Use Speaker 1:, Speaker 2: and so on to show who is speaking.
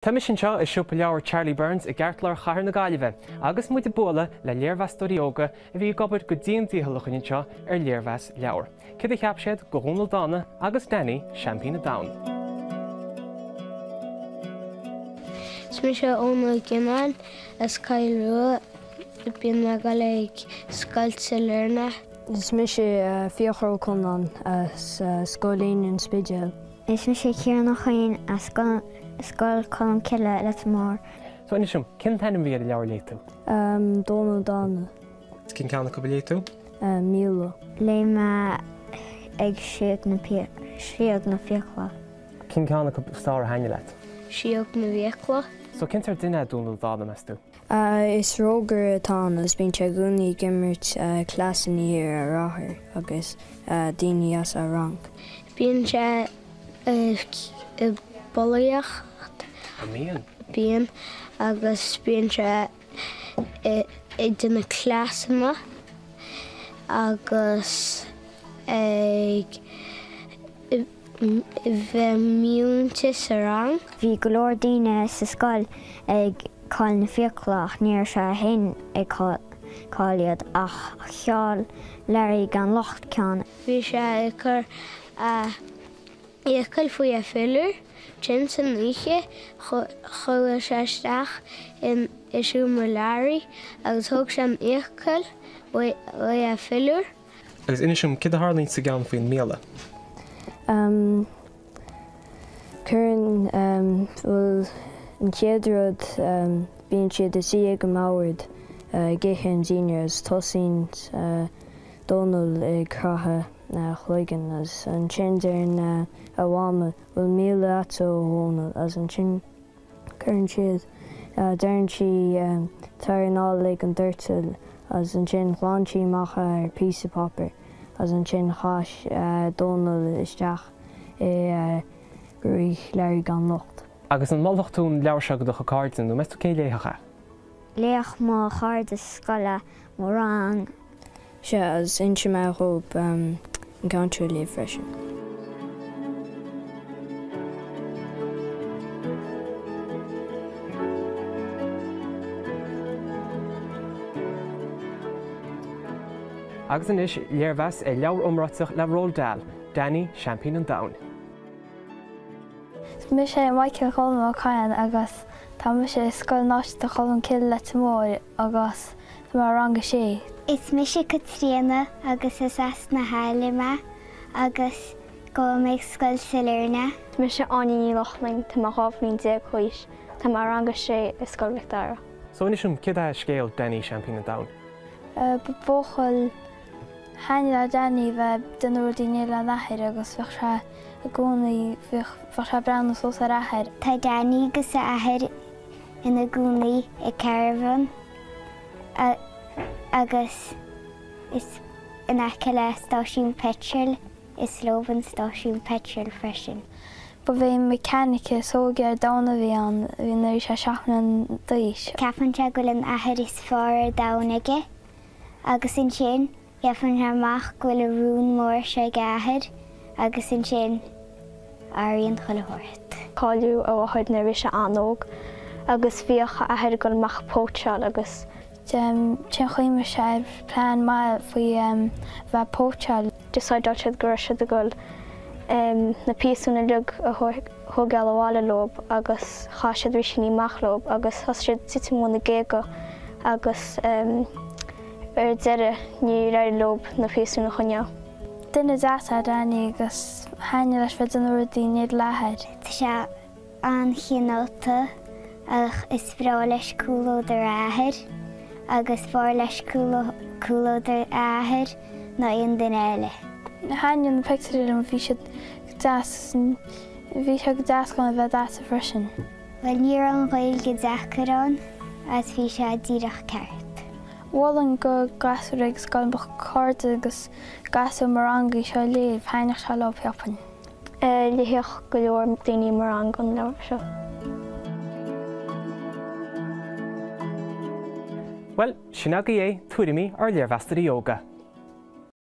Speaker 1: Tá mise anseo i siopa leabhar Charlie Byrne's i gceartlár chathair na Gaillimhe agus muid ag bualadh le léirmheastóirí óga a bhí ag obair go dian dícheallach anseo ar léirmheas leabhar. Céard a cheap siad de Dhónall Dána agus Danny, Seaimpín an Domhain?
Speaker 2: Is mise Eoin Ó Gionnáin as Coill Rua. Bíonn mé ag dul ag Scoil Sailearna.
Speaker 3: Is mise Fiachra Ó Conláin as Scoil Éinne an Spidéil.
Speaker 4: Is mise Ciarán Ó Cuinn as Scoil Cholmcille, Leitir Móir.
Speaker 1: So inis dom, cén t-ainm a bhí ar an leabhar a léigh tú?
Speaker 3: Dónall Dána.
Speaker 1: Cén ceann acu a léigh tú?
Speaker 3: Míola.
Speaker 4: Léigh mé ag Síog na Síog na Fiacla.
Speaker 1: Cén ceann acu is fearr a thaitnigh leat?
Speaker 2: Síog na bhFiacla.
Speaker 1: So cén sórt duine é Dónall Dána, meas tú?
Speaker 3: Is rógaire atá ann agus bíonn sé i gcónaí ag imirt cleasanna ar a athair agus daoine as a rang.
Speaker 2: Bíonn sé ag bulaíocht.
Speaker 1: An mbíonn?
Speaker 2: Bíonn, agus bíonn sé ag déanamh cleasanna agus ag bheith múinte sa rang.
Speaker 4: Bhí go leor daoine sa scoil ag ceal na fiacla ach ní raibh sé fhéin ag ceal iad ach cheal Learaí gan locht ceann.
Speaker 2: Bhí sé ag cur a fhiacail faoi a philiúr. Ansin san oíche chuaigh sé isteach i seomra Learaí agus thóg sé an fhiacail uaidh a philiúr.
Speaker 1: Agus inis dom, céard a tharlaíonn sa gceann faoin míola?
Speaker 3: Cuireann, bhuel, an chéad rud, bíonn siad ag suí ag an mbord ag ithe an dinnéar agus tosaíonn Dónal ag croitheadh a chloigeann agus ansin deireann a mhama, bhfuil míola agatsa a Dhónaill agus ansin Cuireann siad, deireann sí, tar anall ag an doirteal agus ansin ghlan sí amach ar píosa páipéir agus ansin chaith Dónal isteach i gruaig Learaí gan locht.
Speaker 1: Agus an molfadh tú an leabhar seo do do chuid cairde nó meas tú cé a léifeadh é?
Speaker 4: Léifeadh mo chairde scoile, mo rang.
Speaker 3: Sea, agus inseoidh mé dhóibh an ceann seo a léamh freisin.
Speaker 1: Agus anois, léirmheas ar leabhar iomráiteach le Roald Dahl, Danny, Seaimpín an Domhain.
Speaker 5: Is mise Michael Colm Ó Cadhain agus tá mise i Scoil Náisiúnta Cholmcille Leitir Móir agus tá mé i rang a sé.
Speaker 4: Is mise Caitríona agus is as na hAille mé agus gabhaim ag Scoil Sailearna.
Speaker 6: Is mise Áine Ní Lochlainn, tá mé 12 bhliain d'aois, tá mé i rang a sé i Scoil Mhic Dara.
Speaker 1: So inis dom, céard é scéal Danny Seaimpín an Domhain?
Speaker 5: Ba bhuachaill thaitnigh le Danny bheith ag déanamh rudaí in éindí lena athair agus bheadh sé i gcónaí, bheadh sé ag breathnú suas ar a athair.
Speaker 4: Tá Danny agus a athair ina gcónaí i caravan agus is in aice le stáisiún peitril, is leo an stáisiún peitril freisin.
Speaker 5: Ba é an mechanic is óige ar domhan a bhí ann nuair a bhí sé 7 mbliana d'aois.
Speaker 4: Ceapann sé go bhfuil an athair is fearr ar domhan aige agus ansin Gheibheann sé amach go bhfuil an rún mór seo ag a athair agus ansin athraíonn chuile shórt.
Speaker 6: Cailleadh a mháthair nuair a bhí sé an-óg agus bhíodh a athair ag dul amach ag póitseáil agus.
Speaker 5: Ansin chuimhnigh sé ar plean maith faoi bheith ag póitseáil.
Speaker 6: Decideáil siad go raibh siad ag dul na piasúin uilig a thógáil abhaile leo agus chaith siad rísíní amach leo agus thosaigh siad ag titim óna géaga agus Ar deireadh, níor éirigh leo na piasúin a choinneáil.
Speaker 5: Duine deas é Danny agus thaitnigh leis bheith ag déanamh rudaí in éindí le athair.
Speaker 4: Tá sé an-chineálta ach is breá leis comhluadar a athair agus b'fhearr leis comhluadar a athair ná aon duine eile.
Speaker 5: Thaitnigh na pictiúirí liom, bhí siad go deas agus bhí sé go deas gan a bheith daite freisin.
Speaker 4: Bhuel ní raibh an Ghaeilge deacair ann agus bhí sé díreach ceart.
Speaker 5: Mholfainn do ghasúir ag scoil mo chairde agus gasúir mo ranga í seo a léamh, thaitneodh sé leo cheapfainn.
Speaker 6: Léifeadh go leor daoine i mo rang an leabhar seo.
Speaker 1: Bhuel, sin agaibh é, tuairimí ár léirmheastóirí óga.